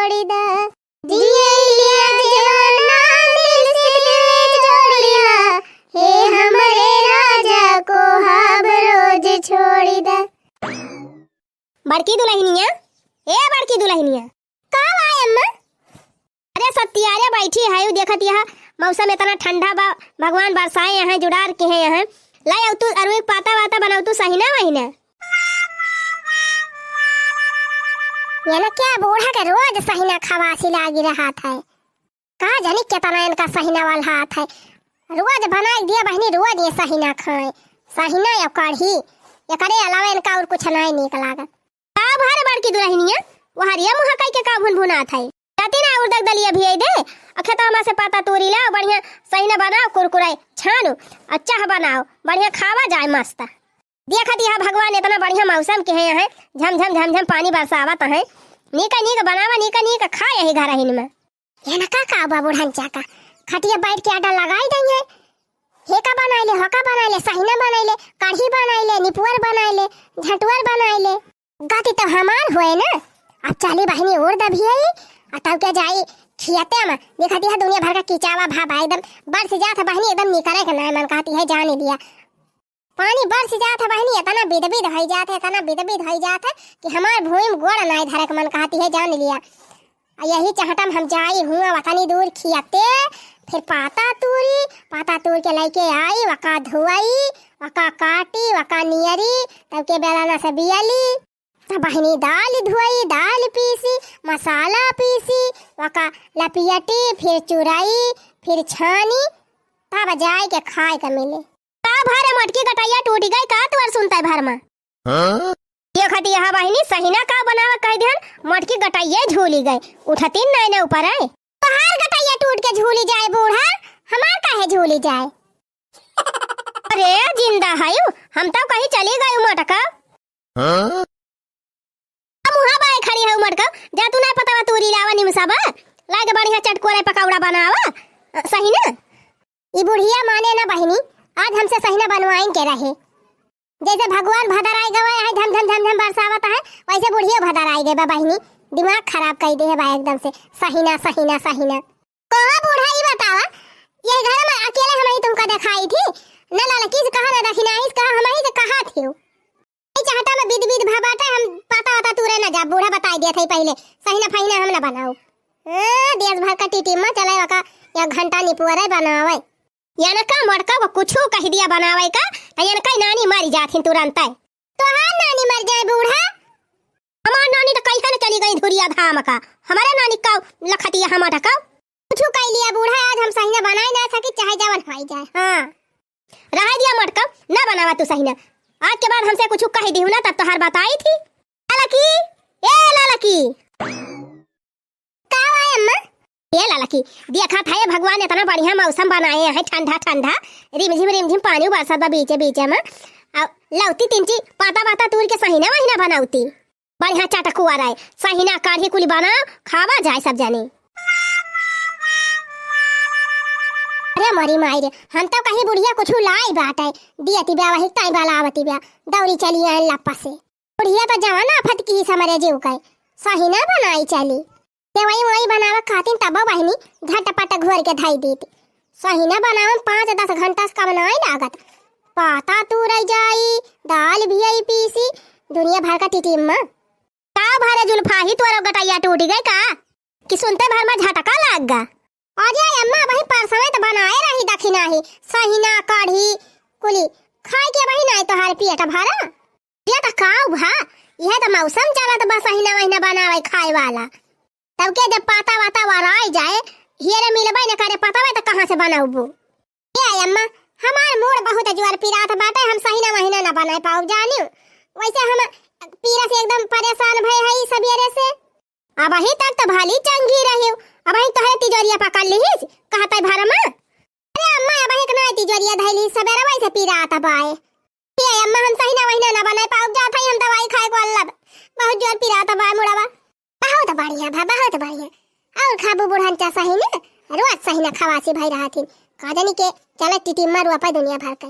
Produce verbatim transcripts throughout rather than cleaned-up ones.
छोड़ी दा। जियैया जवाना दिल से दिल जोड़ी ला, हे हमरे राजा को हाब रोज छोड़ी दा। बड़की दुलहिनिया, ए बड़की दुलहिनिया। का बा अम्मा? अरे सत्तियारे बैठी है, उ देखत यह मौसम इतना ठंडा बा, भगवान बरसाए हैं, जुड़ार के हैं यहाँ। लाई अउतू अरुई पाता वाता बनाउतू सहिना वहिना। ये ना क्या बूढ़ा के रोज सहिना खवासी लागी रहत है। का जानी केतना इनका सहिना वाला हाथ है। रोज बनाई दिया बहिनी, रोज ये सहिना खाए। सहिना या कढ़ी, एकरे अलावा इनका और कुछ नाहीं नीक लागत। का भा रे बड़की दुलहिनिया, वहरिया मुँह कई के का भुनभुनात है? जाती ना उड़द दलिया भियाई दे, अ खेतवा मा से पाता तूरी लाओ, बढ़िया सहिना बनाओ, कुरकुराई छानो, अ चाह बनाओ, बढ़िया खावा जाए मस्त। देखत यह भगवान इतना बढ़िया मौसम के है, यहाँ झम झम झम झम पानी बरसावत है। नीक नीक बनावा, नीक नीक खा यही घरहिन मा। ये ना का का बा बुढ़न चाका, खटिया बैठ के आटा लगाई देंगे। हे का बनाइले, हो का बनाइले, सहिना बनाइले, कढ़ी बनाइले, निपुअर बनाइले, झटुअर बनाइले। गति तो हमार होए ना। अब चली बहिनी उड़द भियाई, आ तब के जाई खियते मा। देखत यह दुनिया भर का किचावा भा बा एकदम बरस जात है बहिनी, एकदम निकरे के नाय मन कहती है, जान लिया। पानी बरस जात है बहिनी, इतना बिदबिद होई जात है, इतना बिदबिद होई जात है कि हमार भूमि में गोड़ नाय धरे के मन कहती है, जान लिया। आ यही चहटम हम जाई हुआ वतनी दूर खियते, फिर पाता तूरी, पाता तूर के लइके आई, वका धोई, वका काटी, वका नियरी, तब के बेलना से बियली। तब बहिनी दाल धोई, दाल पीसी, मसाला पीसी, वका लपियटी, फिर चुराई, फिर छानी, तब जाए के खाए के मिले। का भा रे मोटकी गटैया टूटी गई का तुअर सुनते भर मा? हाँ? देखत यह बहिनी सहिना का बनावा कह दिहन, मोटकी गटैया झूली गई, उठती नाय ना ऊपर है। तोहार गटैया टूट के झूली जाए बूढ़ा, हमार काहे झूली जाए? अरे जिंदा है यू, हम तो कहीं चली गई मोटका। हाँ? अब मुहा बाए खड़ी है मोटका, जा तू ना पतावा तूरी लावा निमसा बा, लागे बढ़िया चटकोरे पकौड़ा बनावा, अ, सहिना। ई बुढ़िया माने ना बहिनी, आज हमसे सहिना बनवाइन के रहे। जैसे भगवान भदर आइ गवा है, झम झम झम झम बरसावत है, वैसे बुढ़ियो भदर आइ गए बा बहिनी। दिमाग खराब कइ दे है बा एकदम से, सहिना, सहिना, सहिना। कहा बूढ़ा, ई बतावा, ये घर मा अकेले हमही तुमका देखाई थी? न ललकी से कहा, न दखिनाही से कहा, हमही से कहा थी। ई चहटा मा बिद बिद भा बाटे, हम पाता वाता तूरे न जा, बूढ़ा बताई दिया था पहिले, सहिना फहिना हम न बनाऊ। हाँ, देश भर का टीटी मा चले वका, एक घंटा निपुअरे बनावे। यनका मोटका को कुछु कहि दिया बनावे का, त यनका नानी मरि जाथिन तुरंतै। तोहार नानी मरि जाए बूढ़ा? हमार नानी त कहिया न चली गई धुरिया धाम का। हमरे नानी का लखतिया हम अटका। कुछु कहि लिया बूढ़ा, आज हम सहिना बनाए ना सकी, चाहे जवन होइ जाए। हाँ। रहे दिया मोटका, ना बनावा तू सहिना। आज के बाद हमसे कुछु कहि दिहू ना, तब तोहार बताई थी। ललकी, ए ललकी। का हुआ अम्मा? ए ललकी, देखा था ये भगवान इतना बढ़िया मौसम बनाए हैं, ठंडा ठंडा, रिमझिम रिमझिम पानी बरसत बा बीचे बीचे मा। आ लौती तिनची पाता वाता तूर के सहिना वहिना बनाउती। बढ़िया चटकुआ रहे, सहिना काढ़ी कुली बनाओ, खावा जाए सब जने। अरे मोरी माई रे, हम तो कहीं बुढ़िया कुछु लाई बाटे, दियती ब्या वही ताई बलावती ब्या, दौरी चली आए लप्पा से। बुढ़िया तो जवन आफत की समरे जीव के, सहिना बनाई चली। सेवई वई बनावे खातिर तब बहिनी झटपट घोर के धई देती। सहिना बनावे में पाँच दस घंटा से कम नाई लागत। पाता तूरई जाई, दाल भियई पीसी, दुनिया भर का टिटिम्मा। का भरे जुल्फाही तोरो गटैया टूट गए का? कि सुनते भर मा झटका लाग गा? अरे अम्मा, वही परसवे त बनाए रही दखिनाही, सहिना, कढ़ी, कुली। खाए के वही नाई तोहार पेट भरा? ये त काऊ भा, यह त मौसम चलत बा सहिना वहिना बनावे खाए वाला। तब के जब पाता वाता वराई जाए, हियरे मिलबे न करे पतावे त कहाँ से बनौबू? ए अम्मा, हमार मूड़ बहुत जोर पिरात बाटे, हम सहिना वहिना न बनाए पाउब जानियो। वैसे हम पीरा से एकदम परेशान भए हई सबेरे से। अबही तक त भली चंगी रहियो, अबही तोहरे तिजोरिया पकड़ लिहिस, कहतै भरमा। अरे अम्मा, अबही के नाई तिजोरिया धइली, सबेरवा से पिरात बाए। ए अम्मा, हम सहिना वहिना ना बनाए पाउब जात हई, हम दवाई खाए को अल्लब। बहुत जोर पिरात बाए मुड़वा। बहुत बढ़िया भा, बहुत बढ़िया। और खाबू बुढ़न चा सहिना, रोज सहिना खवासी भई रहथिन। का जानी के चले टिटिम्मा रुआ पाए दुनिया भर के।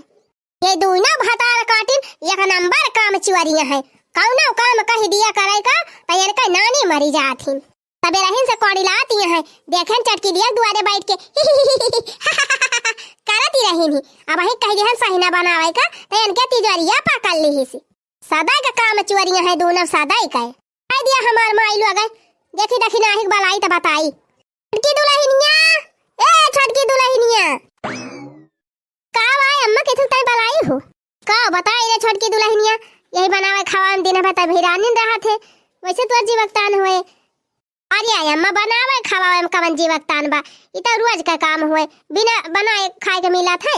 ये दुइनो भतार काटिन एक नंबर काम चुअरिया है। कौनो काम कहि दिया करे का, त इनके नानी मरी जाथिन। तबे रहिन से कौड़ी लावत ही हैं, देखेन छोटकी दिया दुआरे बैठ के करत ही रहिन ही। अबहीं कहि दिहन सहिना बनावै का, त इनके तिजोरिया पकड़ लिहिस। सदा का काम चोरिया है दोनों, सदा ही का। कहि दिया हमार माई लोग, देखी देखी नाहीं क बलाई त बताई। छोटकी दुलहिनिया, ए छोटकी दुलहिनिया। का बा अम्मा, केथू ताई बलाई हो? का बताई रे छोटकी दुलहिनिया, यही बनावै खावै में दिन भर तब हिरानिन रहत है, वैसे तोर जीव अकतान होए। अरे अम्मा, बनावै खावै में कवन जीव अकतान बा, ई त रोज का काम होए, बिना बनाए खाए के मिलत है।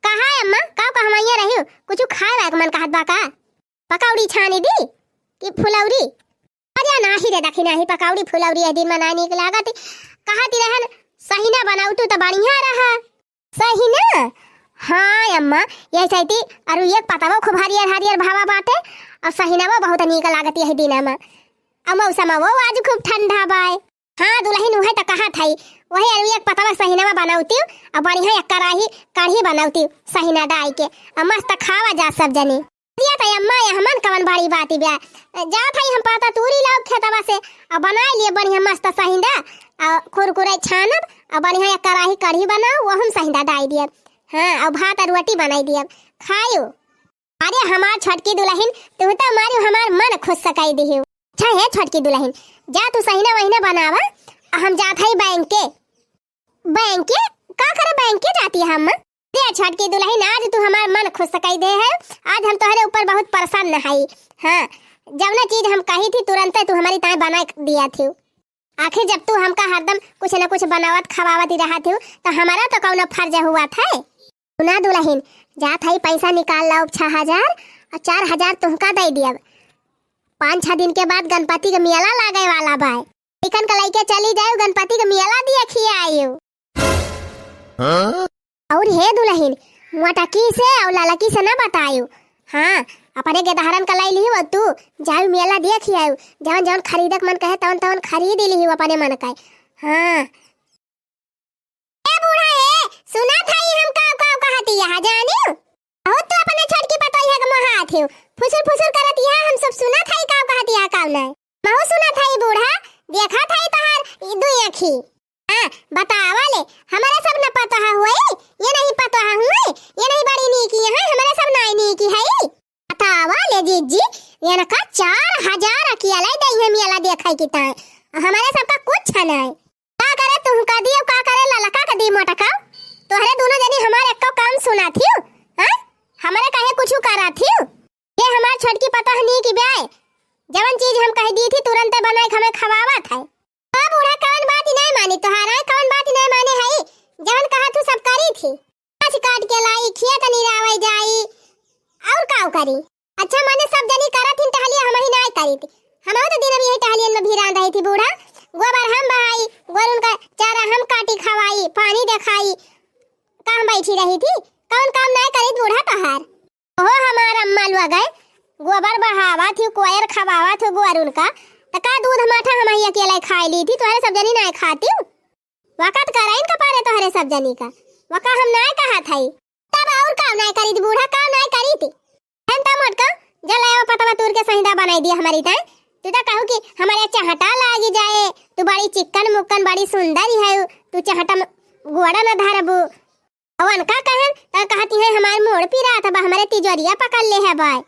कहा अम्मा, का कहवैया रही हो, कुछ खाए वाए के मन कहत बा का? पकौड़ी छानी दी कि फुलौरी? अरे नाहीं रे, देखी नाहीं, पकौड़ी फुलौरी यह दिन में नाहीं नीक लागत। कहत ही रहन सहिना बनौतू त बढ़िया रहा। सहिना? हाँ अम्मा, यही सहिती अरु एक पतवा खूब हरियर हरियर भावा बाटे, अउर सहिनवा बहुत नीक लागत यही दिना में। अउर मौसमवा आज खूब ठंडा बाय। हाँ दुलहिन, उहै त कहत हई, वही अरु एक पतवा सहिनवा बनौती, अउर बढ़िया एक कराही कढ़ी बनौती सहिना डाई के, अउर मस्त खावा जा सब जनी। दिया त अम्मा, यह मन कवन बड़ी बात बा। जात हई हम पाता तूरी लाउब खेतवा से, अउर बनाइ लिए बढ़िया मस्त सहिंदा, अउर कुरकुरे छानब, अउर बढ़िया एक कराही कढ़ी बनाउब, वहम सहिंदा डाइ दियब। हाँ, अउर भात अउर रोटी बनाइ दियब, खायू। अरे हमार छोटकी दुलहिन, तू त मारी हमार मन खुश सकाई दिहू। अच्छा हे छोटकी दुलहिन, जा तू सहिना वहिना बनावा, हम जात हई बैंक के। बैंक के? का करे बैंक के जाती है अम्मा? दे छोटकी दुलहिन, आज तू हमार मन खुश कई दे है। आज हम तोहरे ऊपर बहुत प्रसन्न हई। हाँ, जवना चीज हम कही थी तुरंते तू हमारी ताई बना दिया थी। आखिर जब तू हमका हरदम कुछ न कुछ बनावत खवावत ही रहा थी, तो हमारा तो कौनो फर्ज हुआ था। सुना दुलहिन, जात हई पैसा निकाल लाउब छह हजार अउर चार हजार तुहका दे दियब। पाँच छह दिन के बाद गणपति के मेला लागे वाला बाय। लइकन का लइके चली जायु, गणपति के मेला देखी आयु। हाँ? अउर हे दुलहिन, मोटकी से अउर ललकी से ना बतायु। हाँ, अपने गेदहरन का लइ लिहु अउर तू जायु मेला देखी आयु। जवन जवन खरीदक मन कहे तवन तवन खरीद लिहु अपने मन का। हाँ। ए बूढ़ा ए, सुना था ये हम काव काव कहती यहाँ जानियो? बहुत तो अपने छोटकी पतोहिया के मोहात हियो। फुसुर फुसुर करत यहाँ हम सब सुना था ये काव कहती यहाँ काव नहीं। महू सुना था ये बूढ़ा, देखा था ये तहार ये दुई आँखी। हाँ, बतावा ले, हमारे सब न पतोहा हुए, ये नहीं पतोहा हुए, ये नहीं बड़ी नीकी है, हमारे सब नाई नीकी है। बतावा ले जिज्जी, इनका चार हजार अकिया लाई दई है मेला देखै की ताई। हमारे सबका कुछ नहीं। का करे तुहका दी, का करे ललका का दी मोटका? तोहरे दोनों जनी हमारे एक्को काम सुना थियो, हाँ? हमारे कहे कुछ करा थियो? ये हमार छोटकी पतोह नीकी बाय, जवन चीज हम कह दी थी तुरंते बनाए के हमें खवावा था। ओ बूढ़ा, कवन बात ही नहीं मानी तोहार, आय कवन बात ही नहीं माने हई, जवन कहा तू सब करी थी। घास काट के लाई, खेत निरावे जाई, अउर काव करी? अच्छा, माने सब जनी करत हिन टहलिया, हमही नाय करीत। हमहू तो दिन अब यही टहलियन में भिरान रही थी बूढ़ा। गोबर हम बहाई, गोरुन का चारा हम काटी खवाई, पानी देखाई। काम बैठी रही थी, कौन काम नाय करीत बूढ़ा तोहार? ओहो हमार अम्मा लोग है, गोबर बहावा थी, कोयर खवावा थी गोरुन का, त का दूध माठा हमही अकेले खाई ली थी, तोहरे सब जनी नाय खाती? वकत कराइन का पारे तोहरे सब जनी का, वका हम नाय कहा थाई। तब अउर काव नाय करीत बूढ़ा, काव नाय करीत? हम त मोटका, जल आवा पतवा तूर के सहिंदा बनाई दिया हमारी ताई। तू त कहू कि हमारे चहटा लागी जाए, तू बड़ी चिक्कन मुक्कन, बड़ी सुंदर ही है, तू चहटा म-, गोड़ा न धरबू। अवन का कहन, त कहती है हमार मोड़ पिरात बा, हमारे तिजोरिया पकड़ ले है बाय।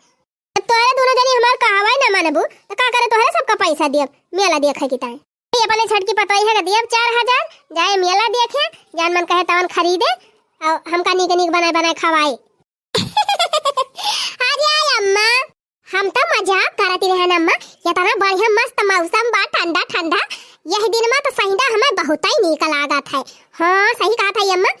तब तोहरे दोनों जनी हमार कहवाई न मानबू, त का करे तोहरे सबका पैसा दियब, मेला देखे की ताई। ये अपने छोटकी पतोहिया के दियब चार हजार, जाए मेला देखे, जवन मन कहे तवन खरीदे, अउर हमका नीक नीक बनाए बनाए खवाए। अरे अम्मा, हम त मजाक करत रहन अम्मा, इतना बढ़िया मस्त मौसम बा, ठंडा ठंडा, यही दिन में तो सहिंदा हमें बहुत ही नीक लागत है। हाँ, सही कहत है अम्मा,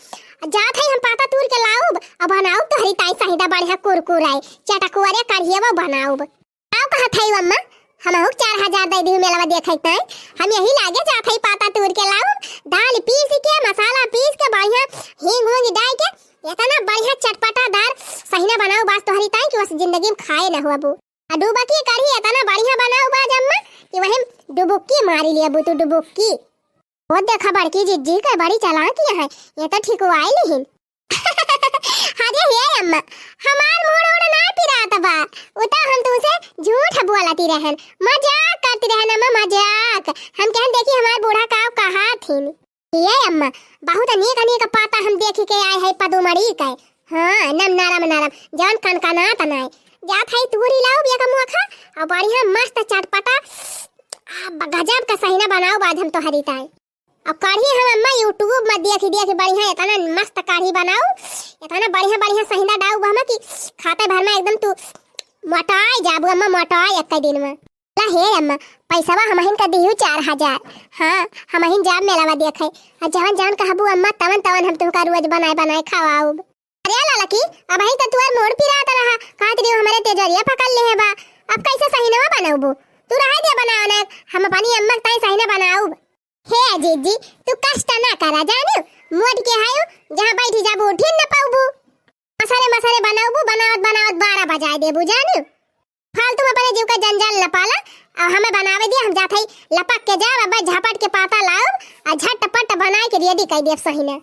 जात है हम पाता तूर के लाउब, अब बनाउब तोहरी ताई सहिंदा बढ़िया कुरकुराए, चटकुआरे कढ़िएवा बनाउब। काव कहत हई अम्मा, हमहू के चार हजार दे दिहु मेलवा देखे के ताई। हम यही लागे जात हई पाता तूर के लाउब, दाल पीस के, मसाला पीस के, बढ़िया हींग हूंग डाल के, इतना बढ़िया चटपटादार सहिना बनाउब आज तोहरी ताई कि बस जिंदगी में खाए न हुआ बू। आ डुबकी कढ़ी इतना बढ़िया बनाउब आज अम्मा कि वही डुबुक्की मारी लिया बू तू डुबुक्की। ओ देखा बड़की जिज्जी के बड़ी चालाक है, ये तो ठिकवाई लिहिन। अरे हे अम्मा, हमार मूड़ उड़ ना पिरात बा, उ तो हम तुमसे झूठ बोलती रहन, मजाक करती रहे ना अम्मा मजाक। हम कहन देखी हमार बूढ़ा का कहा थीन। ये अम्मा, बहुत अनेक अनेक पाता हम देखी के आए है पदुमड़ी के। हाँ, नम नरम नरम, जौन कनकनात नाय। जात है तूरी लाउब एक मोखा, और बढ़िया मस्त चटपटा, आ, गजब का सहिना बनाउब आज हम तोहरी ताई। अब कढ़ी हम अम्मा YouTube में देखी देखी बढ़िया इतना मस्त कढ़ी बनाउब, इतना बढ़िया बढ़िया सहिना डाउब हम कि खाते भर में एकदम तू मोटाई जाबू अम्मा, मोटाई एक दिन में। ला हे अम्मा, पैसवा हमहिन का दिहू चार हजार। हाँ, हमहिन जाब मेलावा देखे। आ जवन जवन कहबू अम्मा, तवन तवन हम तुमका रोज बनाए बनाए खवाउब। अरे लालकी, अबहिन तो तुअर मोड़ पिरात रहा, कहत रही हमरे तेजरिया पकड़ ले है बा। अब कैसे सहिनवा बनउबू? तू रहे दे बनाओ ना, हम अपनी अम्मा के ताई सहिना बनाउब। हे अजीत जी, तू कष्ट ना करा जानियो, मोट के हायो, जहाँ बैठी जाबू उठिन न पाउबू। मसाले मसाले बनाउबू, बनावत बनावत बारह बजाए देबू जानियो। फालतू में अपने जीव का जंजाल न पाला, और हमें बनावे दिया, हम जात हई लपक के जाब, अब झपट के पाता लाउब, आ झटपट बनाए के रेडी कर देब सहिना।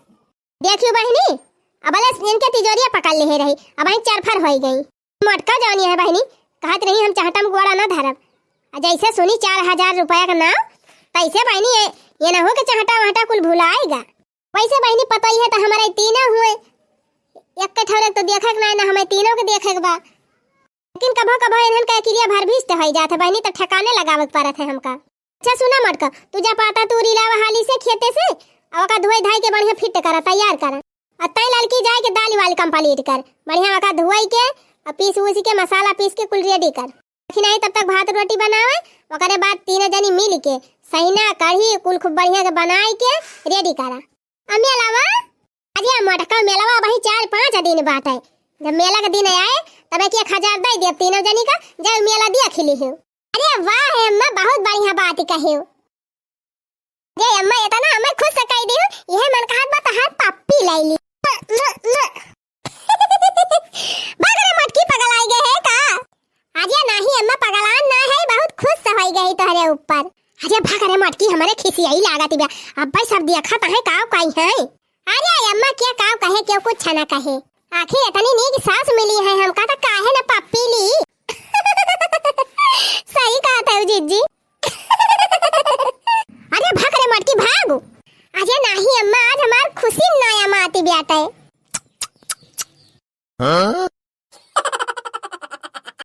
देखियो बहिनी, अबले इनके तिजोरिया पकड़ ले रही, अबहिन चरफर होई गई। मोटका जौन है बहिनी, कहत रही हम चहटा में गोड़ा ना धरब, आ जैसे सुनी चार हजार रुपया का नाम, तैसे बहिनी ये, ये ना हो कि चहटा वहटा कुल भुलाएगा। वैसे बहिनी पता ही है तो हमारे तीनों हुए, एक के ठौरे तो देखे के ना, ना हमें तीनों के देखे के बा। लेकिन कभो कभो इन्हन का किरिया भर भीष्ट होई जात है बहिनी, तो ठिकाने लगावे के पड़त है हमका। अच्छा सुना मोटका, तू जा पाता तूरी लावा हाली से खेते से, और ओका धोई धाई के बढ़िया फिट करा, तैयार करा। और तैं ललकी जाए के दाल वाल complete कर, बढ़िया ओका धोई के और पीस उस के मसाला पीस के कुल रेडी कर। देखी नहीं तब तक भात रोटी बनावे, ओकरे बाद तीनों जनी मिल के सहिना कढ़ी कुल खूब बढ़िया के बनाई के रेडी करा। अम्मी अलावा, अरे मोटका मेलवा वही चार पाँच दिन बाटे। जब मेला के दिन आए, तबे के एक हजार दे देब तीनों जनी का, जब मेला देख लिहो। अरे वाह हे अम्मा, बहुत बढ़िया बात कहे हो। अरे अम्मा, इतना हमें खुश कर दियो, यह मन कहत बा तहार पप्पी लाई ली। भाग रे मोटकी, पगल आई गए है का? अरे नाही अम्मा, पगलान ना है, बहुत खुश होई गई तोहरे ऊपर। अरे भाग रे मोटकी, हमारे खिसियाई लागत बा। अब भाई सब देखत है काव काई है। अरे अम्मा, क्या काव कहे, क्यों कुछ ना कहे। आखिर इतनी नीक सास मिली है हमका, तो काहे ना पप्पी ली। सही कहत है जीजी। अरे भाग रे मोटकी, भाग। अरे नाही अम्मा, आज हमार खुशी नया माती ब्याटे। हाँ?